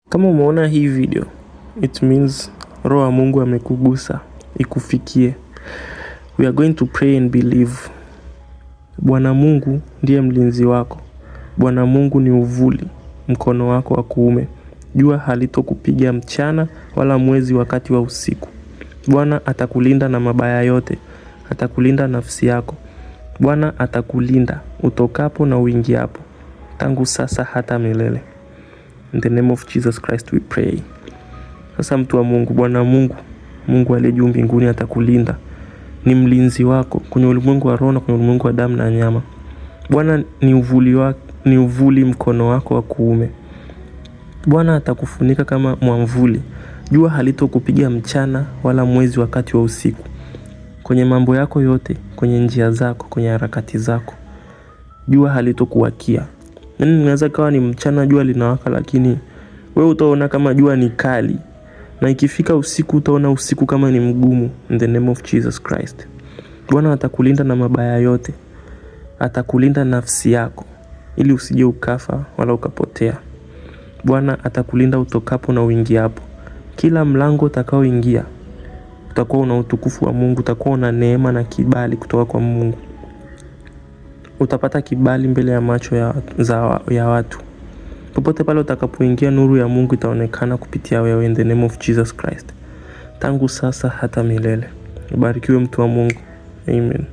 Kama umeona hii video, it means Roho wa Mungu amekugusa ikufikie. We are going to pray and believe. Bwana Mungu ndiye mlinzi wako. Bwana Mungu ni uvuli mkono wako wa kuume. Jua halitokupiga mchana wala mwezi wakati wa usiku. Bwana atakulinda na mabaya yote, atakulinda nafsi yako. Bwana atakulinda utokapo na uingiapo, tangu sasa hata milele. In the name of Jesus Christ we pray. Sasa mtu wa Mungu, Bwana Mungu, Mungu aliye juu mbinguni atakulinda, ni mlinzi wako kwenye ulimwengu wa roho na kwenye ulimwengu wa damu na nyama. Bwana ni uvuli wa, ni uvuli mkono wako wa kuume. Bwana atakufunika kama mwamvuli. Jua halitokupiga mchana wala mwezi wakati wa usiku. Kwenye mambo yako yote, kwenye njia zako, kwenye harakati zako, jua halitokuwakia. Yaani inaweza kawa ni mchana jua linawaka, lakini wewe utaona kama jua ni kali, na ikifika usiku utaona usiku kama ni mgumu. In the name of Jesus Christ. Bwana atakulinda na mabaya yote, atakulinda nafsi yako ili usije ukafa wala ukapotea. Bwana atakulinda utokapo na uingiapo. Kila mlango utakaoingia utakuwa una utukufu wa Mungu, utakuwa una neema na kibali kutoka kwa Mungu. Utapata kibali mbele ya macho ya watu. Popote pale utakapoingia, nuru ya Mungu itaonekana kupitia wewe, in the name of Jesus Christ, tangu sasa hata milele. Ubarikiwe mtu wa Mungu. Amen.